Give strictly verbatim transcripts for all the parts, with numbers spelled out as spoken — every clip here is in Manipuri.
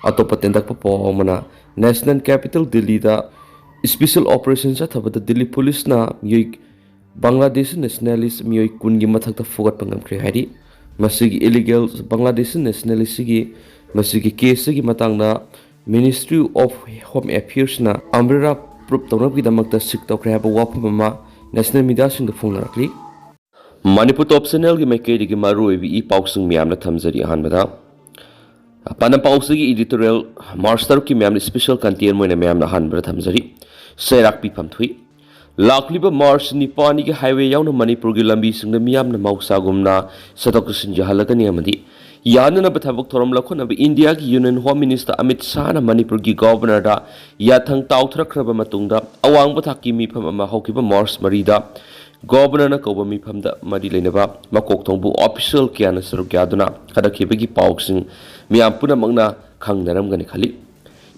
ꯑꯇꯣꯞꯄ ꯇꯦꯟꯗꯛꯄ ꯄꯥꯎ ꯑꯃꯅ, National Capital ꯗꯤꯜꯂꯤꯗ special operation ꯆꯠꯊꯕꯗ ꯗꯤꯜꯂꯤ ꯄꯨꯂꯤꯁꯅ ꯃꯤꯑꯣꯏ ꯕꯪꯒ꯭ꯂꯥꯗꯦꯁꯤ nationalist ꯃꯤꯑꯣꯏ ꯀꯨꯟꯒꯤ ꯃꯊꯛꯇ ꯐꯨꯒꯠꯄ ꯉꯝꯈ꯭ꯔꯦ ꯍꯥꯏꯔꯤ꯫ ꯃꯁꯤꯒꯤ illegal ꯕꯪꯒ꯭ꯂꯥꯗꯦꯁꯤ nationalist ꯁꯤꯒꯤ ꯃꯁꯤꯒꯤ case ꯁꯤꯒꯤ ꯃꯇꯥꯡꯗ Ministry of Home Affairs ꯅ umbrella proof ꯇꯧꯅꯕꯒꯤꯗꯃꯛꯇ seek ꯇꯧꯈ꯭ꯔꯦ ꯍꯥꯏꯕ ꯋꯥꯐꯝ ꯑꯃ national media ꯁꯤꯡꯗ ꯐꯣꯡꯅꯔꯛꯂꯤ꯫ ꯃꯅꯤꯄꯨꯔ ꯇꯣꯞ ꯆꯦꯅꯦꯜꯒꯤ ꯃꯥꯏꯀꯩꯗꯒꯤ ꯃꯔꯨꯑꯣꯏꯕ ꯏ ꯄꯥꯎꯁꯤꯡ ꯃꯌꯥꯝꯅ ꯊꯝꯖꯔꯤ꯫ ꯑꯍꯥꯟꯕꯗ ꯄꯥꯟꯗꯝ ꯄꯥꯎꯁꯤꯒꯤ editorial March ꯇꯔꯨꯛꯀꯤ ꯃꯌꯥꯝꯅ special content ꯑꯣꯏꯅ ꯃꯌꯥꯝꯅ ꯑꯍꯥꯟꯕꯗ ꯊꯝꯖꯔꯤ꯫ ꯆꯩꯔꯥꯛ ꯄꯤꯐꯝ ꯊꯣꯛꯏ꯫ ꯂꯥꯛꯂꯤꯕ March ꯅꯤꯄꯥꯟꯒꯤ highway ꯌꯥꯎꯅ ꯃꯅꯤꯄꯨꯔꯒꯤ ꯂꯝꯕꯤꯁꯤꯡꯗ ꯃꯤꯌꯥꯝꯅ ꯃꯍꯧꯁꯥꯒꯨꯝꯅ ꯆꯠꯊꯣꯛ ꯆꯠꯁꯤꯟ ꯌꯥꯍꯜꯂꯒꯅꯤ ꯑꯃꯗꯤ ꯌꯥꯅꯅꯕ ꯊꯕꯛ ꯊꯧꯔꯝ ꯂꯧꯈꯠꯅꯕ ꯏꯟꯗꯤꯌꯥꯒꯤ Union Home Minister ꯑꯃꯤꯠ ꯁꯥꯍꯅ ꯃꯅꯤꯄꯨꯔꯒꯤ Governor ꯗ ꯌꯥꯊꯪ ꯇꯥꯎꯊꯔꯛꯈ꯭ꯔꯕ ꯃꯇꯨꯡꯗ ꯑꯋꯥꯡꯕ ꯊꯥꯛꯀꯤ ꯃꯤꯐꯝ ꯑꯃ ꯍꯧꯈꯤꯕ March ꯃꯔꯤꯗ Governor ꯅ ꯀꯧꯕ ꯃꯤꯐꯝꯗ ꯃꯔꯤ ꯂꯩꯅꯕ ꯃꯀꯣꯛ ꯊꯣꯡꯕ official ꯀꯌꯥꯅ ꯁꯔꯨꯛ ꯌꯥꯗꯨꯅ ꯊꯥꯗꯈꯤꯕꯒꯤ ꯄꯥꯎꯁꯤꯡ ꯃꯤꯌꯥꯝ ꯄꯨꯝꯅꯃꯛꯅ ꯈꯪꯅꯔꯝꯒꯅꯤ ꯈꯜꯂꯤ꯫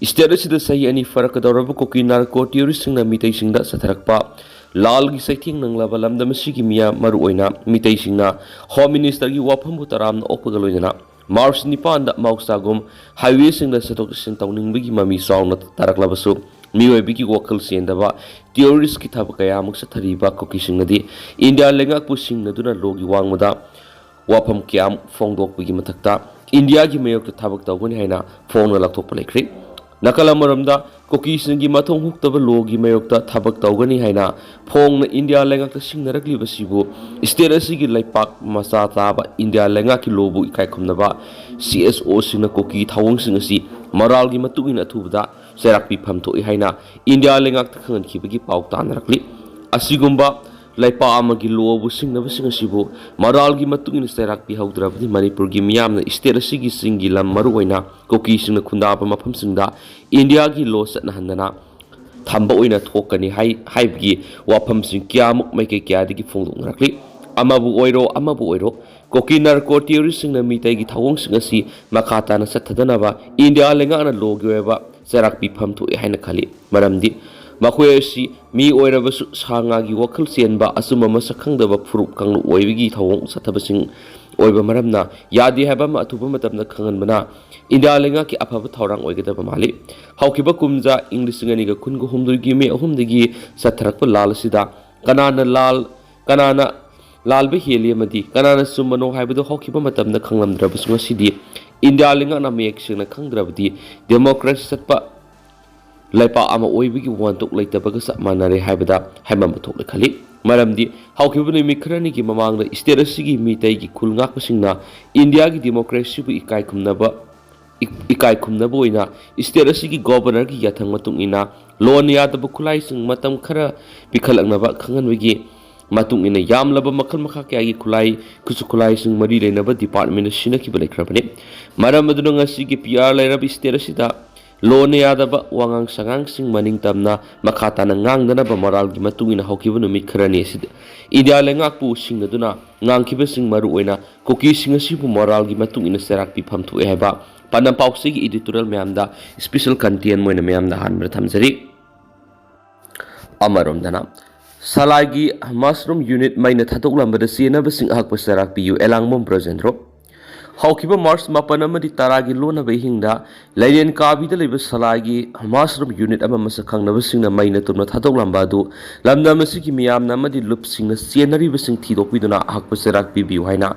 State ꯑꯁꯤꯗ ꯆꯍꯤ ꯑꯅꯤ ꯐꯥꯔꯛꯀꯗꯧꯔꯕ ꯀꯨꯀꯤ narco terrorist ꯁꯤꯡꯅ ꯃꯤꯇꯩꯁꯤꯡꯗ ꯆꯠꯊꯔꯛꯄ ꯂꯥꯜꯒꯤ ꯆꯩꯊꯦꯡ ꯅꯪꯂꯕ ꯂꯝꯗꯝ ꯑꯁꯤꯒꯤ ꯃꯤꯌꯥꯝ, ꯃꯔꯨꯑꯣꯏꯅ ꯃꯤꯇꯩꯁꯤꯡꯅ Home Minister ꯒꯤ ꯋꯥꯐꯝꯕꯨ ꯇꯔꯥꯝꯅ ꯑꯣꯛꯄꯒ ꯂꯣꯏꯅꯅ March ꯅꯤꯄꯥꯟꯗ ꯃꯍꯧꯁꯥꯒꯨꯝ highway ꯁꯤꯡꯗ ꯆꯠꯊꯣꯛ ꯆꯠꯁꯤꯟ ꯇꯧꯅꯤꯡꯕꯒꯤ ꯃꯃꯤ ꯆꯥꯎꯅ ꯇꯥꯔꯛꯂꯕꯁꯨ, ꯃꯤꯑꯣꯏꯕꯒꯤ ꯋꯥꯈꯜ ꯆꯦꯟꯗꯕ terrorist ꯀꯤ ꯊꯕꯛ ꯀꯌꯥ ꯑꯃꯨꯛ ꯆꯠꯊꯔꯤꯕ ꯀꯨꯀꯤꯁꯤꯡꯅꯗꯤ ꯏꯟꯗꯤꯌꯥ ꯂꯩꯉꯥꯛꯄꯨ ꯁꯤꯡꯅꯗꯨꯅ law ꯒꯤ ꯋꯥꯡꯃꯗ ꯋꯥꯐꯝ ꯀꯌꯥ ꯑꯃꯨꯛ ꯐꯣꯡꯗꯣꯛꯄꯒꯤ ꯃꯊꯛꯇ ꯏꯟꯗꯤꯌꯥꯒꯤ ꯃꯥꯌꯣꯛꯇ ꯊꯕꯛ ꯇꯧꯒꯅꯤ ꯍꯥꯏꯅ ꯐꯣꯡꯅ ꯂꯥꯎꯊꯣꯛꯄ ꯂꯩꯈ꯭ꯔꯦ꯫ ꯅꯥꯀꯜ ꯑꯃꯔꯣꯝꯗ, ꯀꯨꯀꯤꯁꯤꯡꯒꯤ ꯃꯊꯣꯡ ꯍꯨꯛꯇꯕ law ꯒꯤ ꯃꯥꯌꯣꯛꯇ ꯊꯕꯛ ꯇꯧꯒꯅꯤ ꯍꯥꯏꯅ ꯐꯣꯡꯅ ꯏꯟꯗꯤꯌꯥ ꯂꯩꯉꯥꯛꯇ ꯁꯤꯡꯅꯔꯛꯂꯤꯕꯁꯤꯕꯨ state ꯑꯁꯤꯒꯤ ꯂꯩꯄꯥꯛ ꯃꯆꯥ ꯇꯥꯕ ꯏꯟꯗꯤꯌꯥ ꯂꯩꯉꯥꯛꯀꯤ law ꯕꯨ ꯏꯀꯥꯏ ꯈꯨꯝꯅꯕ C S O ꯁꯤꯡꯅ ꯀꯨꯀꯤ ꯊꯧꯑꯣꯡꯁꯤꯡ ꯑꯁꯤ ꯃꯔꯥꯜꯒꯤ ꯃꯇꯨꯡ ꯏꯟꯅ ꯑꯊꯨꯕꯗ ꯆꯩꯔꯥꯛ ꯄꯤꯐꯝ ꯊꯣꯛꯏ ꯍꯥꯏꯅ ꯏꯟꯗꯤꯌꯥ ꯂꯩꯉꯥꯛꯇ ꯈꯪꯍꯟꯈꯤꯕꯒꯤ ꯄꯥꯎ ꯇꯥꯅꯔꯛꯂꯤ꯫ ꯑꯁꯤꯒꯨꯝꯕ ꯂꯩꯄꯥꯛ ꯑꯃꯒꯤ law ꯕꯨ ꯁꯤꯡꯅꯕꯁꯤꯡ ꯑꯁꯤꯕꯨ ꯃꯔꯥꯜꯒꯤ ꯃꯇꯨꯡ ꯏꯟꯅ ꯆꯩꯔꯥꯛ ꯄꯤꯍꯧꯗ꯭ꯔꯕꯗꯤ ꯃꯅꯤꯄꯨꯔꯒꯤ ꯃꯤꯌꯥꯝꯅ state ꯑꯁꯤꯒꯤ ꯆꯤꯡꯒꯤ ꯂꯝ, ꯃꯔꯨꯑꯣꯏꯅ ꯀꯨꯀꯤꯁꯤꯡꯅ ꯈꯨꯟꯗꯥꯕ ꯃꯐꯝꯁꯤꯡꯗ ꯏꯟꯗꯤꯌꯥꯒꯤ law ꯆꯠꯅꯍꯟꯗꯅ ꯊꯝꯕ ꯑꯣꯏꯅ ꯊꯣꯛꯀꯅꯤ ꯍꯥꯏ-, ꯍꯥꯏꯕꯒꯤ ꯋꯥꯐꯝꯁꯤꯡ ꯀꯌꯥꯃꯨꯛ ꯃꯥꯏꯀꯩ ꯀꯌꯥꯗꯒꯤ ꯐꯣꯡꯗꯣꯛꯅꯔꯛꯂꯤ꯫ ꯑꯃꯕꯨ ꯑꯣꯏꯔꯣ, ꯑꯃꯕꯨ ꯑꯣꯏꯔꯣ, ꯀꯨꯀꯤ narco terrorist ꯁꯤꯡꯅ ꯃꯤꯇꯩꯒꯤ ꯊꯧꯑꯣꯡꯁꯤꯡ ꯑꯁꯤ ꯃꯈꯥ ꯇꯥꯅ ꯆꯠꯊꯗꯅꯕ ꯏꯟꯗꯤꯌꯥ ꯂꯩꯉꯥꯛꯅ law ꯒꯤ ꯑꯣꯏꯕ ꯆꯩꯔꯥꯛ ꯄꯤꯐꯝ ꯊꯣꯛꯏ ꯍꯥꯏꯅ ꯈꯜꯂꯤ꯫ ꯃꯔꯝꯗꯤ ꯃꯈꯣꯏ ꯑꯁꯤ ꯃꯤ ꯑꯣꯏꯔꯕꯁꯨ ꯁꯥ ꯉꯥꯒꯤ ꯋꯥꯈꯜ ꯆꯦꯟꯕ, ꯑꯆꯨꯝꯕ ꯃꯁꯛ ꯈꯪꯗꯕ ꯐꯨꯔꯨꯞ ꯀꯥꯡꯂꯨꯞ ꯑꯣꯏꯕꯒꯤ ꯊꯧꯑꯣꯡ ꯆꯠꯊꯕꯁꯤꯡ ꯑꯣꯏꯕ ꯃꯔꯝꯅ ꯌꯥꯗꯦ ꯍꯥꯏꯕ ꯑꯃ ꯑꯊꯨꯕ ꯃꯇꯝꯗ ꯈꯪꯍꯟꯕꯅ ꯏꯟꯗꯤꯌꯥ ꯂꯩꯉꯥꯛꯀꯤ ꯑꯐꯕ ꯊꯧꯔꯥꯡ ꯑꯣꯏꯒꯗꯕ ꯃꯥꯜꯂꯤ꯫ ꯍꯧꯈꯤꯕ ꯀꯨꯝꯖꯥ ꯏꯪ ꯂꯤꯁꯤꯡ ꯑꯅꯤꯒ ꯀꯨꯟꯒ ꯍꯨꯝꯗꯣꯏꯒꯤ ꯃꯦ ꯑꯍꯨꯝꯗꯒꯤ ꯆꯠꯊꯔꯛꯄ ꯂꯥꯜ ꯑꯁꯤꯗ ꯀꯅꯥꯅ ꯂꯥꯜ ꯀꯅꯥꯅ ꯂꯥꯜꯕ ꯍꯦꯜꯂꯤ ꯑꯃꯗꯤ ꯀꯅꯥꯅ ꯆꯨꯝꯕꯅꯣ ꯍꯥꯏꯕꯗꯨ ꯍꯧꯈꯤꯕ ꯃꯇꯝꯗ ꯈꯪꯂꯝꯗ꯭ꯔꯕꯁꯨ, ꯉꯁꯤꯗꯤ ꯏꯟꯗꯤꯌꯥ ꯂꯩꯉꯥꯛꯅ ꯃꯌꯦꯛ ꯁꯦꯡꯅ ꯈꯪꯗ꯭ꯔꯕꯗꯤ ꯗꯦꯃꯣꯀ꯭ꯔꯦꯁꯤ ꯆꯠꯄ ꯂꯩꯄꯥꯛ ꯑꯃ ꯑꯣꯏꯕꯒꯤ ꯋꯥꯟꯊꯣꯛ ꯂꯩꯇꯕꯒ ꯆꯞ ꯃꯥꯟꯅꯔꯦ ꯍꯥꯏꯕꯗ ꯍꯥꯏꯃꯟꯕ ꯊꯣꯛꯂꯦ ꯈꯜꯂꯤ꯫ ꯃꯔꯝꯗꯤ ꯍꯧꯈꯤꯕ ꯅꯨꯃꯤꯠ ꯈꯔꯅꯤꯒꯤ ꯃꯃꯥꯡꯗ ꯁ꯭ꯇꯦꯠ ꯑꯁꯤꯒꯤ ꯃꯤꯇꯩꯒꯤ ꯈꯨꯜ ꯉꯥꯛꯄꯁꯤꯡꯅ ꯏꯟꯗꯤꯌꯥꯒꯤ ꯗꯦꯃꯣꯀ꯭ꯔꯦꯁꯤꯕꯨ ꯏꯀꯥꯏ ꯈꯨꯝꯅꯕ ꯏ-, ꯏꯀꯥꯏ ꯈꯨꯝꯅꯕ ꯑꯣꯏꯅ ꯁ꯭ꯇꯦꯠ ꯑꯁꯤꯒꯤ ꯒꯣꯕꯔꯅꯔꯒꯤ ꯌꯥꯊꯪ ꯃꯇꯨꯡ ꯏꯟꯅ ꯂꯣꯟꯅ ꯌꯥꯗꯕ ꯈꯨꯠꯂꯥꯏꯁꯤꯡ ꯃꯇꯝ ꯈꯔ ꯄꯤꯈꯠꯂꯛꯅꯕ ꯈꯪꯍꯟꯕꯒꯤ ꯃꯇꯨꯡ ꯏꯟꯅ ꯌꯥꯝꯂꯕ ꯃꯈꯜ ꯃꯈꯥ ꯀꯌꯥꯒꯤ ꯈꯨꯠꯂꯥꯏ, ꯈꯨꯠꯁꯨ ꯈꯨꯠꯂꯥꯏꯁꯤꯡ ꯃꯔꯤ ꯂꯩꯅꯕ ꯗꯤꯄꯥꯔꯠꯃꯦꯟꯗ ꯁꯤꯟꯅꯈꯤꯕ ꯂꯩꯈ꯭ꯔꯕꯅꯤ꯫ ꯃꯔꯝ ꯑꯗꯨꯅ ꯉꯁꯤꯒꯤ ꯄꯤ ꯑꯥꯔ ꯂꯩꯔꯕ ꯁ꯭ꯇꯦꯠ ꯑꯁꯤꯗ ꯂꯣꯟꯅ ꯌꯥꯗꯕ ꯋꯥꯉꯥꯡ ꯁꯉꯥꯡꯁꯤꯡ ꯃꯅꯤꯡ ꯇꯝꯅ ꯃꯈꯥ ꯇꯥꯅ ꯉꯥꯡꯗꯅꯕ ꯃꯣꯔꯥꯜꯒꯤ ꯃꯇꯨꯡ ꯏꯟꯅ ꯍꯧꯈꯤꯕ ꯅꯨꯃꯤꯠ ꯈꯔꯅꯤ ꯑꯁꯤꯗ ꯏꯟꯗꯤꯌꯥ ꯂꯩꯉꯥꯛꯄꯨ ꯁꯤꯡꯅꯗꯨꯅ ꯉꯥꯡꯈꯤꯕꯁꯤꯡ, ꯃꯔꯨꯑꯣꯏꯅ ꯀꯨꯀꯤꯁꯤꯡ ꯑꯁꯤꯕꯨ ꯃꯣꯔꯥꯜꯒꯤ ꯃꯇꯨꯡ ꯏꯟꯅ ꯆꯩꯔꯥꯛ ꯄꯤꯐꯝ ꯊꯣꯛꯑꯦ ꯍꯥꯏꯕ ꯄꯥꯟꯗꯝ ꯄꯥꯎꯆꯦꯒꯤ editorial ꯃꯌꯥꯝꯗ special content ꯑꯣꯏꯅ ꯃꯌꯥꯝꯗ ꯑꯍꯥꯟꯕꯗ ꯊꯝꯖꯔꯤ꯫ ꯑꯃꯔꯣꯝꯗꯅ ꯁꯂꯥꯏꯒꯤ mushroom unit ꯃꯩꯅ ꯊꯥꯗꯣꯛꯂꯝꯕꯗ ꯆꯦꯟꯅꯕꯁꯤꯡ ꯑꯍꯛꯄ ꯆꯩꯔꯥꯛ ꯄꯤꯌꯨ, ꯑꯦꯂꯥꯡꯕꯝ ꯕ꯭ꯔꯖꯦꯟꯗ꯭ꯔꯣ꯫ ꯍꯧꯈꯤꯕ ꯃꯥꯔꯆ ꯃꯥꯄꯟ ꯑꯃꯗꯤ ꯇꯔꯥꯒꯤ ꯂꯣꯟꯅꯕ ꯑꯍꯤꯡꯗ ꯂꯩꯔꯦꯟ ꯀꯥꯕꯤꯗ ꯂꯩꯕ ꯁꯂꯥꯏꯒꯤ mushroom unit ꯑꯃ ꯃꯁꯛ ꯈꯪꯅꯕꯁꯤꯡꯅ ꯃꯩꯅ ꯇꯨꯝꯅ ꯊꯥꯗꯣꯛꯂꯝꯕ ꯑꯗꯨ ꯂꯝꯗꯝ ꯑꯁꯤꯒꯤ ꯃꯤꯌꯥꯝꯅ ꯑꯃꯗꯤ ꯂꯨꯞꯁꯤꯡꯅ ꯆꯦꯟꯅꯔꯤꯕꯁꯤꯡ ꯊꯤꯗꯣꯛꯄꯤꯗꯨꯅ ꯑꯍꯛꯄ ꯆꯩꯔꯥꯛ ꯄꯤꯕꯤꯌꯨ ꯍꯥꯏꯅ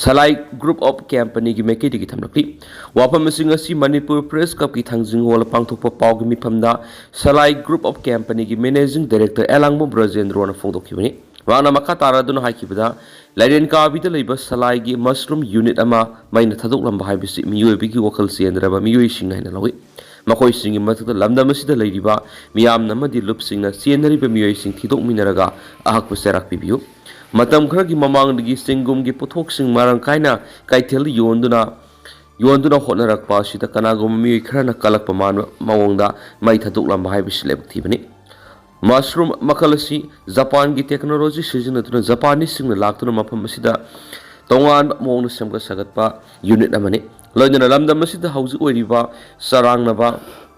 ꯁꯂꯥꯏ group of companyꯒꯤ ꯃꯥꯏꯀꯩꯗꯒꯤ ꯊꯝꯂꯛꯂꯤ꯫ ꯋꯥꯐꯝ ꯑꯁꯤ ꯉꯁꯤ ꯃꯅꯤꯄꯨꯔ Press Clubꯀꯤ ꯊꯥꯡꯖꯤꯡ ꯍꯣꯜꯗ ꯄꯥꯡꯊꯣꯛꯄ ꯄꯥꯎꯒꯤ ꯃꯤꯐꯝꯗ ꯁꯂꯥꯏ group of companyꯒꯤ managing director ꯑꯦꯂꯥꯡꯕꯝ ꯕ꯭ꯔꯖꯦꯟꯗ꯭ꯔꯣꯅ ꯐꯣꯡꯗꯣꯛꯈꯤꯕꯅꯤ꯫ ꯃꯍꯥꯛꯅ ꯃꯈꯥ ꯇꯥꯔꯗꯨꯅ ꯍꯥꯏꯈꯤꯕꯗ, ꯂꯩꯔꯦꯟ ꯀꯥꯕꯤꯗ ꯂꯩꯕ ꯁꯂꯥꯏꯒꯤ mushroom unit ꯑꯃ ꯃꯩꯅ ꯊꯥꯗꯣꯛꯂꯝꯕ ꯍꯥꯏꯕꯁꯤ ꯃꯤꯑꯣꯏꯕꯒꯤ ꯋꯥꯈꯜ ꯆꯦꯟꯗ꯭ꯔꯕ ꯃꯤꯑꯣꯏꯁꯤꯡꯅ ꯍꯥꯏꯅ ꯂꯧꯏ꯫ ꯃꯈꯣꯏꯁꯤꯡꯒꯤ ꯃꯊꯛꯇ ꯂꯝꯗꯝ ꯑꯁꯤꯗ ꯂꯩꯔꯤꯕ ꯃꯤꯌꯥꯝꯅ ꯑꯃꯗꯤ ꯂꯨꯞꯁꯤꯡꯅ ꯆꯦꯟꯅꯔꯤꯕ ꯃꯤꯑꯣꯏꯁꯤꯡ ꯊꯤꯗꯣꯛꯃꯤꯟꯅꯔꯒ ꯑꯍꯛꯄ ꯆꯩꯔꯥꯛ ꯄꯤꯕꯤꯌꯨ꯫ ꯃꯇꯝ ꯈꯔꯒꯤ ꯃꯃꯥꯡꯗꯒꯤ ꯆꯦꯡꯒꯨꯝꯒꯤ ꯄꯣꯠꯊꯣꯛꯁꯤꯡ ꯃꯔꯥꯡ ꯀꯥꯏꯅ ꯀꯩꯊꯦꯜꯗ ꯌꯣꯟꯗꯨꯅ, ꯌꯣꯟꯗꯨꯅ ꯍꯣꯠꯅꯔꯛꯄ ꯑꯁꯤꯗ ꯀꯅꯥꯒꯨꯝꯕ ꯃꯤꯑꯣꯏ ꯈꯔꯅ ꯀꯜꯂꯛꯄ ꯃꯥꯟꯕ ꯃꯑꯣꯡꯗ ꯃꯩ ꯊꯥꯗꯣꯛꯂꯝꯕ ꯍꯥꯏꯕꯁꯤ ꯂꯥꯏꯕꯛ ꯊꯤꯕꯅꯤ꯫ Mushroom ꯃꯈꯜ ꯑꯁꯤ ꯖꯄꯥꯟꯒꯤ technology ꯁꯤꯖꯤꯟꯅꯗꯨꯅ ꯖꯄꯥꯅꯤꯁꯁꯤꯡꯅ ꯂꯥꯛꯇꯨꯅ ꯃꯐꯝ ꯑꯁꯤꯗ ꯇꯣꯉꯥꯟꯕ ꯃꯑꯣꯡꯗ ꯁꯦꯝꯒꯠ ꯁꯥꯒꯠꯄ unit ꯑꯃꯅꯤ꯫ ꯂꯣꯏꯅꯅ ꯂꯝꯗꯝ ꯑꯁꯤꯗ ꯍꯧꯖꯤꯛ ꯑꯣꯏꯔꯤꯕ ꯆꯔꯥꯡꯅꯕ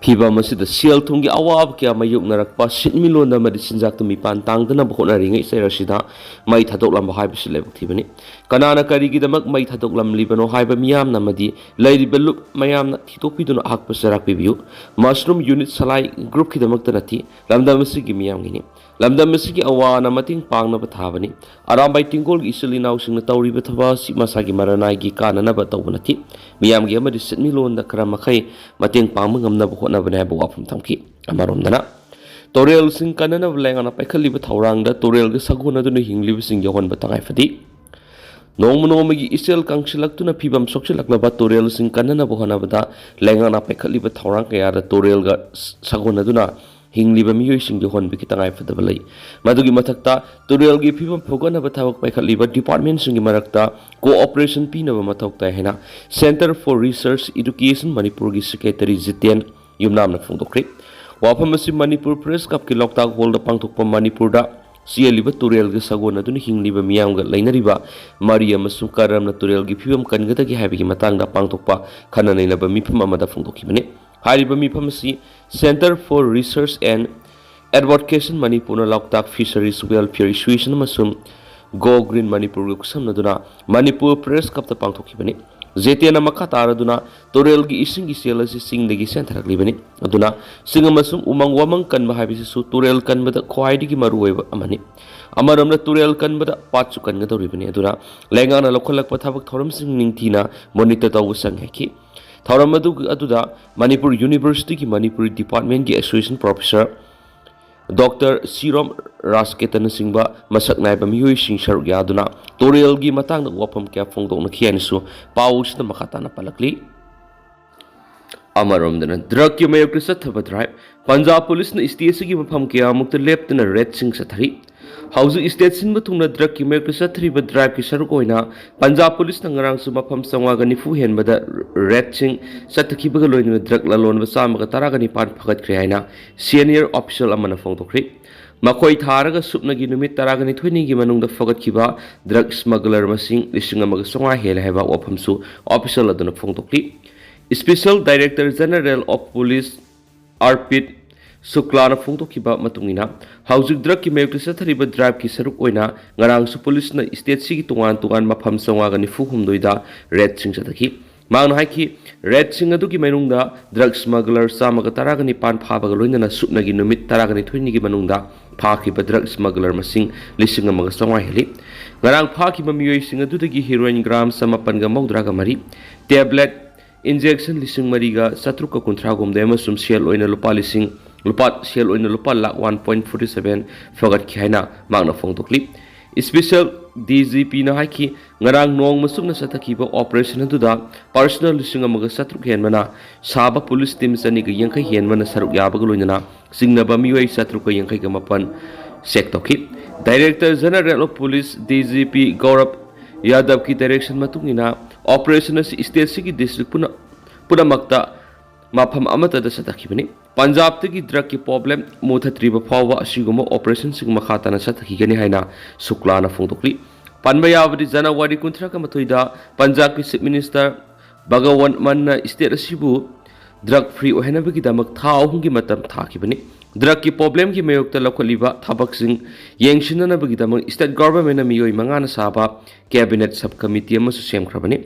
ꯐꯤꯚꯝ ꯑꯁꯤꯗ ꯁꯦꯜ ꯊꯨꯝꯒꯤ ꯑꯋꯥꯕ ꯀꯌꯥ ꯃꯥꯌꯣꯛꯅꯔꯛꯄ, ꯁꯤꯟꯃꯤꯠꯂꯣꯟꯗ ꯑꯃꯗꯤ ꯆꯤꯟꯖꯥꯛꯇ ꯃꯤꯄꯥꯟ ꯇꯥꯡꯗꯅꯕ ꯍꯣꯠꯅꯔꯤꯉꯩ ꯆꯩꯔꯛꯁꯤꯗ ꯃꯩ ꯊꯥꯗꯣꯛꯂꯝꯕ ꯍꯥꯏꯕꯁꯤ ꯂꯥꯏꯕꯛ ꯊꯤꯕꯅꯤ꯫ ꯀꯅꯥꯅ ꯀꯔꯤꯒꯤꯗꯃꯛ ꯃꯩ ꯊꯥꯗꯣꯛꯂꯝꯂꯤꯕꯅꯣ ꯍꯥꯏꯕ ꯃꯤꯌꯥꯝꯅ ꯑꯃꯗꯤ ꯂꯩꯔꯤꯕ ꯂꯨꯞ ꯃꯌꯥꯝꯅ ꯊꯤꯗꯣꯛꯄꯤꯗꯨꯅ ꯑꯍꯥꯛꯄ ꯆꯩꯔꯥꯛ ꯄꯤꯕꯤꯌꯨ꯫ ꯃꯁꯔꯨꯝ ꯌꯨꯅꯤꯠ ꯁꯂꯥꯏ ꯒ꯭ꯔꯨꯞꯀꯤꯗꯃꯛꯇ ꯅꯠꯇꯦ, ꯂꯝꯗꯝ ꯑꯁꯤꯒꯤ ꯃꯤꯌꯥꯝꯒꯤꯅꯤ꯫ ꯂꯝꯗꯝ ꯑꯁꯤꯒꯤ ꯑꯋꯥ ꯑꯅꯥ ꯃꯇꯦꯡ ꯄꯥꯡꯅꯕ ꯊꯥꯕꯅꯤ꯫ ꯑꯔꯥꯝꯕꯥꯏ ꯇꯤꯡꯒꯣꯜꯒꯤ ꯏꯆꯤꯜ ꯏꯅꯥꯎꯁꯤꯡꯅ ꯇꯧꯔꯤꯕ ꯊꯕꯛ ꯑꯁꯤ ꯃꯁꯥꯒꯤ ꯃꯔꯅꯥꯏꯒꯤ ꯀꯥꯟꯅꯅꯕ ꯇꯧꯕ ꯅꯠꯇꯦ꯫ ꯃꯤꯌꯥꯝꯒꯤ ꯑꯃꯗꯤ ꯁꯤꯟꯃꯤꯠꯂꯣꯟꯗ ꯈꯔ ꯃꯈꯩ ꯃꯇꯦꯡ ꯄꯥꯡꯕ ꯉꯝꯅꯕ ꯍꯣꯠꯅꯕꯅꯤ ꯍꯥꯏꯕ ꯋꯥꯐꯝ ꯊꯝꯈꯤ꯫ ꯑꯃꯔꯣꯝꯗꯅ, ꯇꯨꯔꯦꯜꯁꯤꯡ ꯀꯟꯅꯅꯕ ꯂꯩꯉꯥꯛꯅ ꯄꯥꯏꯈꯠꯂꯤꯕ ꯊꯧꯔꯥꯡꯗ ꯇꯨꯔꯦꯜꯒ ꯁꯥꯒꯣꯟꯅꯗꯨꯅ ꯍꯤꯡꯂꯤꯕꯁꯤꯡ ꯌꯥꯎꯍꯟꯕ ꯇꯉꯥꯏ ꯐꯗꯦ꯫ ꯅꯣꯡꯃ ꯅꯣꯡꯃꯒꯤ ꯏꯆꯦꯜ ꯀꯪꯁꯤꯜꯂꯛꯇꯨꯅ ꯐꯤꯕꯝ ꯁꯣꯛꯆꯤꯜꯂꯛꯂꯕ ꯇꯨꯔꯦꯜꯁꯤꯡ ꯀꯟꯅꯅꯕ ꯍꯣꯠꯅꯕꯗ ꯂꯩꯉꯥꯛꯅ ꯄꯥꯏꯈꯠꯂꯤꯕ ꯊꯧꯔꯥꯡ ꯀꯌꯥꯗ ꯇꯨꯔꯦꯜꯒ ꯁꯥꯒꯣꯟꯅꯗꯨꯅ ꯍꯤꯡꯂꯤꯕ ꯃꯤꯑꯣꯏꯁꯤꯡꯒꯤ ꯍꯣꯟꯕꯒꯤ ꯇꯉꯥꯏ ꯐꯗꯕ ꯂꯩ꯫ ꯃꯗꯨꯒꯤ ꯃꯊꯛꯇ, ꯇꯨꯔꯦꯜꯒꯤ ꯐꯤꯕꯝ ꯐꯒꯠꯅꯕ ꯊꯕꯛ ꯄꯥꯏꯈꯠꯂꯤꯕ ꯗꯤꯄꯥꯔꯠꯃꯦꯟꯁꯤꯡꯒꯤ ꯃꯔꯛꯇ ꯀꯣꯑꯣꯄꯔꯦꯁꯟ ꯄꯤꯅꯕ ꯃꯊꯧ ꯇꯥꯏ ꯍꯥꯏꯅ Centre for Research Education ꯃꯅꯤꯄꯨꯔꯒꯤ ꯁꯦꯀ꯭ꯔꯦꯇꯔꯤ ꯖꯤꯇꯦꯟ ꯌꯨꯝꯅꯥꯝꯅ ꯐꯣꯡꯗꯣꯛꯈ꯭ꯔꯦ꯫ ꯋꯥꯐꯝ ꯑꯁꯤ ꯃꯅꯤꯄꯨꯔ ꯄ꯭ꯔꯦꯁ ꯀ꯭ꯂꯕꯀꯤ ꯂꯣꯛꯇꯥꯛ ꯍꯣꯜꯗ ꯄꯥꯡꯊꯣꯛꯄ ꯃꯅꯤꯄꯨꯔꯗ ꯆꯦꯜꯂꯤꯕ ꯇꯨꯔꯦꯜꯒ ꯁꯥꯒꯣꯟꯅꯗꯨꯅ ꯍꯤꯡꯂꯤꯕ ꯃꯤꯌꯥꯝꯒ ꯂꯩꯅꯔꯤꯕ ꯃꯔꯤ ꯑꯃꯁꯨꯡ ꯀꯔꯝꯅ ꯇꯨꯔꯦꯜꯒꯤ ꯐꯤꯕꯝ ꯀꯟꯒꯗꯒꯦ ꯍꯥꯏꯕꯒꯤ ꯃꯇꯥꯡꯗ ꯄꯥꯡꯊꯣꯛꯄ ꯈꯟꯅ ꯅꯩꯅꯕ ꯃꯤꯐꯝ ꯑꯃꯗ ꯐꯣꯡꯗꯣꯛꯈꯤꯕꯅꯤ꯫ ꯍꯥꯏꯔꯤꯕ ꯃꯤꯐꯝ ꯑꯁꯤ Centre for Research and Advocation ꯃꯅꯤꯄꯨꯔꯅ ꯂꯣꯛꯇꯥꯛ Fisheries Welfare Association ꯑꯃꯁꯨꯡ Go Green ꯃꯅꯤꯄꯨꯔꯒ ꯈꯨꯠꯁꯝꯅꯗꯨꯅ ꯃꯅꯤꯄꯨꯔ ꯄ꯭ꯔꯦꯁ ꯀ꯭ꯂꯕꯇ ꯄꯥꯡꯊꯣꯛꯈꯤꯕꯅꯤ꯫ ꯖꯦꯇꯦꯟꯅ ꯃꯈꯥ ꯇꯥꯔꯗꯨꯅ ꯇꯨꯔꯦꯜꯒꯤ ꯏꯁꯤꯡꯒꯤ ꯏꯆꯦꯜ ꯑꯁꯤ ꯆꯤꯡꯗꯒꯤ ꯆꯦꯟꯊꯔꯛꯂꯤꯕꯅꯤ꯫ ꯑꯗꯨꯅ ꯆꯤꯡ ꯑꯃꯁꯨꯡ ꯎꯃꯪ ꯋꯥꯃꯪ ꯀꯟꯕ ꯍꯥꯏꯕꯁꯤꯁꯨ ꯇꯨꯔꯦꯜ ꯀꯟꯕꯗ ꯈ꯭ꯋꯥꯏꯗꯒꯤ ꯃꯔꯨꯑꯣꯏꯕ ꯑꯃꯅꯤ꯫ ꯑꯃꯔꯣꯝꯗ ꯇꯨꯔꯦꯜ ꯀꯟꯕꯗ ꯄꯥꯠꯁꯨ ꯀꯟꯒꯗꯧꯔꯤꯕꯅꯤ꯫ ꯑꯗꯨꯅ ꯂꯩꯉꯥꯛꯅ ꯂꯧꯈꯠꯂꯛꯄ ꯊꯕꯛ ꯊꯧꯔꯝꯁꯤꯡ ꯅꯤꯡꯊꯤꯅ ꯃꯣꯅꯤꯇꯔ ꯇꯧꯕ ꯆꯪꯉꯤ ꯍꯥꯏꯈꯤ꯫ ꯊꯧꯔꯝ ꯑꯗꯨ, ꯑꯗꯨꯗ ꯃꯅꯤꯄꯨꯔ ꯌꯨꯅꯤꯚꯔꯁꯤꯇꯤꯒꯤ ꯃꯅꯤꯄꯨꯔꯤ ꯗꯤꯄꯥꯔꯠꯃꯦꯟꯒꯤ ꯑꯦꯁꯣꯁꯤꯌꯦꯁꯟ ꯄ꯭ꯔꯣꯐꯦꯁꯔ ꯗꯣꯛꯇꯔ ꯁꯤꯔꯣꯝ ꯔꯥꯖꯀꯦꯇꯅꯆꯤꯡꯕ ꯃꯁꯛ ꯅꯥꯏꯕ ꯃꯤꯑꯣꯏꯁꯤꯡ ꯁꯔꯨꯛ ꯌꯥꯗꯨꯅ ꯇꯨꯔꯦꯜꯒꯤ ꯃꯇꯥꯡꯗ ꯋꯥꯐꯝ ꯀꯌꯥ ꯐꯣꯡꯗꯣꯛꯅꯈꯤ ꯍꯥꯏꯅꯁꯨ ꯄꯥꯎ ꯑꯁꯤꯗ ꯃꯈꯥ ꯇꯥꯅ ꯄꯜꯂꯛꯂꯤ꯫ ꯑꯃꯔꯣꯝꯗꯅ, ꯗ꯭ꯔꯒꯀꯤ ꯃꯥꯌꯣꯛꯇ ꯆꯠꯊꯕ ꯗ꯭ꯔꯥꯏꯚ꯫ ꯄꯟꯖꯥꯕ ꯄꯨꯂꯤꯁꯅ ꯁ꯭ꯇꯦꯠ ꯑꯁꯤꯒꯤ ꯃꯐꯝ ꯀꯌꯥꯃꯨꯛꯇ ꯂꯦꯞꯇꯅ ꯔꯦꯗꯁꯤꯡ ꯆꯠꯊꯔꯤ꯫ ꯍꯧꯖꯤꯛ ꯁ꯭ꯇꯦꯠ ꯁꯤꯟꯕ ꯊꯨꯡꯅ ꯗ꯭ꯔꯒꯀꯤ ꯃꯥꯌꯣꯛꯇ ꯆꯠꯊꯔꯤꯕ ꯗ꯭ꯔꯥꯏꯚꯀꯤ ꯁꯔꯨꯛ ꯑꯣꯏꯅ ꯄꯟꯖꯥꯕ ꯄꯨꯂꯤꯁꯅ ꯉꯔꯥꯡꯁꯨ ꯃꯐꯝ ꯆꯥꯝꯃꯉꯥꯒ ꯅꯤꯐꯨ ꯍꯦꯟꯕꯗ ꯔꯦꯗꯁꯤꯡ ꯆꯠꯊꯈꯤꯕꯒ ꯂꯣꯏꯅꯅ ꯗ꯭ꯔꯒ ꯂꯂꯣꯟꯕ ꯆꯥꯝꯃꯒ ꯇꯔꯥꯒ ꯅꯤꯄꯥꯟ ꯐꯒꯠꯈ꯭ꯔꯦ ꯍꯥꯏꯅ ꯁꯦꯅꯤꯌꯔ ꯑꯣꯐꯤꯁꯤꯌꯦꯜ ꯑꯃꯅ ꯐꯣꯡꯗꯣꯛꯈ꯭ꯔꯤ꯫ ꯃꯈꯣꯏ ꯊꯥꯔꯒ ꯁꯨꯞꯅꯒꯤ ꯅꯨꯃꯤꯠ ꯇꯔꯥꯒ ꯅꯤꯊꯣꯏꯅꯤꯒꯤ ꯃꯅꯨꯡꯗ ꯐꯒꯠꯈꯤꯕ ꯗ꯭ꯔꯒ ꯁ꯭ꯃꯒꯂꯔ ꯃꯁꯤꯡ ꯂꯤꯁꯤꯡ ꯑꯃꯒ ꯆꯥꯝꯃꯉꯥ ꯍꯦꯜꯂꯦ ꯍꯥꯏꯕ ꯋꯥꯐꯝꯁꯨ ꯑꯣꯐꯤꯁꯤꯌꯦꯜ ꯑꯗꯨꯅ ꯐꯣꯡꯗꯣꯛꯂꯤ꯫ Special Director General of Police ꯑꯔꯄꯤꯠ ꯁꯨꯛꯂꯥꯅ ꯐꯣꯡꯗꯣꯛꯈꯤꯕ ꯃꯇꯨꯡ ꯏꯟꯅ, ꯍꯧꯖꯤꯛ ꯗ꯭ꯔꯒꯀꯤ ꯃꯥꯌꯣꯛꯇ ꯆꯠꯊꯔꯤꯕ ꯗ꯭ꯔꯥꯏꯚꯀꯤ ꯁꯔꯨꯛ ꯑꯣꯏꯅ ꯉꯔꯥꯡꯁꯨ ꯄꯨꯂꯤꯁꯅ ꯁ꯭ꯇꯦꯠꯁꯤꯒꯤ ꯇꯣꯉꯥꯟ ꯇꯣꯉꯥꯟꯕ ꯃꯐꯝ ꯆꯥꯝꯃꯉꯥꯒ ꯅꯤꯐꯨ ꯍꯨꯝꯗꯣꯏꯗ ꯔꯦꯗꯁꯤꯡ ꯆꯠꯊꯈꯤ꯫ ꯃꯍꯥꯛꯅ ꯍꯥꯏꯈꯤ, ꯔꯦꯗꯁꯤꯡ ꯑꯗꯨꯒꯤ ꯃꯅꯨꯡꯗ ꯗ꯭ꯔꯒ ꯁ꯭ꯃꯒꯂꯔ ꯆꯥꯝꯃꯒ ꯇꯔꯥꯒ ꯅꯤꯄꯥꯟ ꯐꯥꯕꯒ ꯂꯣꯏꯅꯅ ꯁꯨꯞꯅꯒꯤ ꯅꯨꯃꯤꯠ ꯇꯔꯥꯒ ꯅꯤꯊꯣꯏꯅꯤꯒꯤ ꯃꯅꯨꯡꯗ ꯐꯥꯈꯤꯕ ꯗ꯭ꯔꯒ ꯁ꯭ꯃꯒꯂꯔ ꯃꯁꯤꯡ ꯂꯤꯁꯤꯡ ꯑꯃꯒ ꯆꯥꯝꯃꯉꯥ ꯍꯦꯜꯂꯤ꯫ ꯉꯔꯥꯡ ꯐꯥꯈꯤꯕ ꯃꯤꯑꯣꯏꯁꯤꯡ ꯑꯗꯨꯗꯒꯤ ꯍꯦꯔꯣꯏꯟ ꯒ꯭ꯔꯥꯝ ꯆꯃꯥꯄꯟꯒ ꯃꯧꯗ꯭ꯔꯥꯒ ꯃꯔꯤ, ꯇꯦꯕ꯭ꯂꯦꯠ ꯏꯟꯖꯦꯛꯁꯟ ꯂꯤꯁꯤꯡ ꯃꯔꯤꯒ ꯆꯥꯇ꯭ꯔꯨꯛꯀ ꯀꯨꯟꯊ꯭ꯔꯥ ꯍꯨꯝꯗꯣꯏ ꯑꯃꯁꯨꯡ ꯁꯦꯜ ꯑꯣꯏꯅ ꯂꯨꯄꯥ ꯂꯤꯁꯤꯡ, ꯂꯨꯄꯥ, ꯁꯦꯜ ꯑꯣꯏꯅ ꯂꯨꯄꯥ lakh one point forty seven ꯐꯒꯠꯈꯤ ꯍꯥꯏꯅ ꯃꯍꯥꯛꯅ ꯐꯣꯡꯗꯣꯛꯂꯤ꯫ ꯏꯁꯄꯤꯁꯦꯜ ꯗꯤ ꯖꯤ ꯄꯤꯅ ꯍꯥꯏꯈꯤ, ꯉꯔꯥꯡ ꯅꯣꯡꯃ ꯆꯨꯞꯅ ꯆꯠꯊꯈꯤꯕ ꯑꯣꯄꯔꯦꯁꯟ ꯑꯗꯨꯗ ꯄꯥꯔꯁꯅꯦꯜ ꯂꯤꯁꯤꯡ ꯑꯃꯒ ꯆꯥꯇ꯭ꯔꯨꯛ ꯍꯦꯟꯕꯅ ꯁꯥꯕ ꯄꯨꯂꯤꯁ ꯇꯤꯝ ꯆꯅꯤꯒ ꯌꯥꯡꯈꯩ ꯍꯦꯟꯕꯅ ꯁꯔꯨꯛ ꯌꯥꯕꯒ ꯂꯣꯏꯅꯅ ꯆꯤꯡꯅꯕ ꯃꯤꯑꯣꯏ ꯆꯥꯇ꯭ꯔꯨꯛꯀ ꯌꯥꯡꯈꯩꯒ ꯃꯥꯄꯟ ꯆꯦꯛ ꯇꯧꯈꯤ꯫ Director general of police, D G P, Gaurav ꯌꯥꯗꯕꯀꯤ ꯗꯥꯏꯔꯦꯛꯁꯟ ꯃꯇꯨꯡ ꯏꯟꯅ, ꯑꯣꯄꯔꯦꯁꯟ ꯑꯁꯤ ꯁ꯭ꯇꯦꯠꯁꯤꯒꯤ ꯗꯤꯁꯇ꯭ꯔꯤꯛ ꯄꯨꯝꯅ-, ꯄꯨꯝꯅꯃꯛꯇ ꯃꯐꯝ ꯑꯃꯠꯇꯗ ꯆꯠꯊꯈꯤꯕꯅꯤ꯫ ꯄꯟꯖꯥꯕꯇꯒꯤ ꯗ꯭ꯔꯒꯀꯤ ꯄ꯭ꯔꯣꯕ꯭ꯂꯦꯝ ꯃꯨꯊꯠꯇ꯭ꯔꯤꯕ ꯐꯥꯎꯕ ꯑꯁꯤꯒꯨꯝꯕ ꯑꯣꯄꯔꯦꯁꯟꯁꯤꯡ ꯃꯈꯥ ꯇꯥꯅ ꯆꯠꯊꯈꯤꯒꯅꯤ ꯍꯥꯏꯅ ꯁꯨꯛꯂꯥꯅ ꯐꯣꯡꯗꯣꯛꯂꯤ꯫ ꯄꯟꯕ ꯌꯥꯕꯗꯤ, ꯖꯅꯋꯥꯔꯤ ꯀꯨꯟꯊ꯭ꯔꯥꯒ ꯃꯥꯊꯣꯏꯗ ꯄꯟꯖꯥꯕꯀꯤ ꯆꯤꯐ ꯃꯤꯅꯤꯁꯇꯔ ꯚꯒꯋꯟꯠ ꯃꯟꯅ ꯁ꯭ꯇꯦꯠ ꯑꯁꯤꯕꯨ ꯗ꯭ꯔꯒ ꯐ꯭ꯔꯤ ꯑꯣꯏꯍꯟꯅꯕꯒꯤꯗꯃꯛ ꯊꯥ ꯑꯍꯨꯝꯒꯤ ꯃꯇꯝ ꯊꯥꯈꯤꯕꯅꯤ꯫ ꯗ꯭ꯔꯒꯀꯤ ꯄ꯭ꯔꯣꯕ꯭ꯂꯦꯝꯒꯤ ꯃꯥꯌꯣꯛꯇ ꯂꯧꯈꯠꯂꯤꯕ ꯊꯕꯛꯁꯤꯡ ꯌꯦꯡꯁꯤꯟꯅꯅꯕꯒꯤꯗꯃꯛ ꯁ꯭ꯇꯦꯠ ꯒꯚꯔꯟꯃꯦꯟꯠꯅ ꯃꯤꯑꯣꯏ ꯃꯉꯥꯅ ꯁꯥꯕ ꯀꯦꯕꯤꯅꯦꯠ ꯁꯕ ꯀꯃꯤꯇꯤ ꯑꯃꯁꯨ ꯁꯦꯝꯈ꯭ꯔꯕꯅꯤ꯫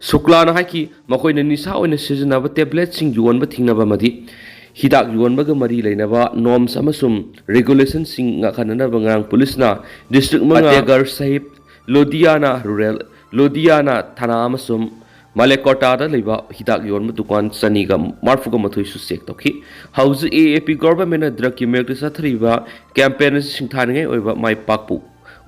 ꯁꯨꯛꯂꯥꯅ ꯍꯥꯏꯈꯤ, ꯃꯈꯣꯏꯅ ꯅꯤꯁꯥ ꯑꯣꯏꯅ ꯁꯤꯖꯤꯟꯅꯕ ꯇꯦꯕ꯭ꯂꯦꯠꯁꯤꯡ ꯌꯣꯟꯕ ꯊꯤꯡꯅꯕ ꯑꯃꯗꯤ ꯍꯤꯗꯥꯛ ꯌꯣꯟꯕꯒ ꯃꯔꯤ ꯂꯩꯅꯕ ꯅꯣꯔꯝꯁ ꯑꯃꯁꯨꯡ ꯔꯦꯒꯨꯂꯦꯁꯟꯁꯤꯡ ꯉꯥꯛꯍꯟꯅꯅꯕ ꯉꯔꯥꯡ ꯄꯨꯂꯤꯁꯅ ꯗꯤꯁꯇ꯭ꯔꯤꯛ ꯃꯉꯥ, ꯐꯇꯦꯍꯒꯔ ꯁꯥꯍꯤꯕ, ꯂꯨꯙꯤꯌꯥꯅꯥ ꯔꯨꯔꯦꯜ, ꯂꯨꯙꯤꯌꯥꯅꯥ ꯊꯥꯅꯥ ꯑꯃꯁꯨꯡ ꯃꯥꯂꯦꯀꯣꯇꯥꯗ ꯂꯩꯕ ꯍꯤꯗꯥꯛ ꯌꯣꯟꯕ ꯗꯨꯀꯥꯟ ꯆꯅꯤꯒ ꯃꯔꯤꯐꯨꯒ ꯃꯥꯊꯣꯏꯁꯨ ꯆꯦꯛ ꯇꯧꯈꯤ꯫ ꯍꯧꯖꯤꯛ ꯑꯦ ꯑꯦ ꯄꯤ ꯒꯚꯔꯟꯃꯦꯟꯠꯅ ꯗ꯭ꯔꯒꯀꯤ ꯃꯥꯌꯣꯛꯇ ꯆꯠꯊꯔꯤꯕ ꯀꯦꯝꯄꯦꯟ ꯑꯁꯤ ꯁꯤꯡꯊꯥꯅꯤꯡꯉꯥꯏ ꯑꯣꯏꯕ ꯃꯥꯏ ꯄꯥꯛꯄ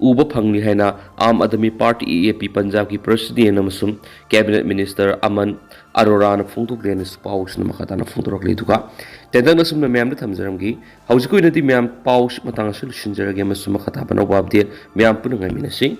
ꯎꯕ ꯐꯪꯂꯤ ꯍꯥꯏꯅ ꯑꯥꯝ ꯑꯥꯗꯃꯤ ꯄꯥꯔꯇꯤ, ꯑꯦ ꯑꯦ ꯄꯤ, ꯄꯟꯖꯥꯕꯀꯤ ꯄ꯭ꯔꯁꯤꯗꯦꯟꯠ ꯑꯃꯁꯨꯡ ꯀꯦꯕꯤꯅꯦꯠ ꯃꯤꯅꯤꯁꯇꯔ ꯑꯃꯟ ꯑꯔꯣꯔꯥꯅ ꯐꯣꯡꯗꯣꯛꯂꯦ ꯍꯥꯏꯅ ꯄꯥꯎꯁꯤꯅ ꯃꯈꯥ ꯇꯥꯅ ꯐꯣꯡꯗꯣꯔꯛꯂꯤ꯫ ꯑꯗꯨꯒ ꯇꯦꯟꯇꯛꯅ ꯁꯨꯝꯅ ꯃꯌꯥꯝꯗ ꯊꯝꯖꯔꯝꯒꯦ꯫ ꯍꯧꯖꯤꯛꯀꯤ ꯑꯣꯏꯅꯗꯤ ꯃꯌꯥꯝ ꯄꯥꯎ ꯃꯇꯥꯡ ꯑꯁꯤ ꯂꯣꯏꯁꯤꯟꯖꯔꯒꯦ ꯑꯃꯁꯨꯡ ꯃꯈꯥ ꯇꯥꯕ ꯑꯅꯧꯕ ꯑꯞꯗꯦꯠ ꯃꯌꯥꯝ ꯄꯨꯟꯅ ꯉꯥꯏꯃꯤꯟꯅꯁꯤ꯫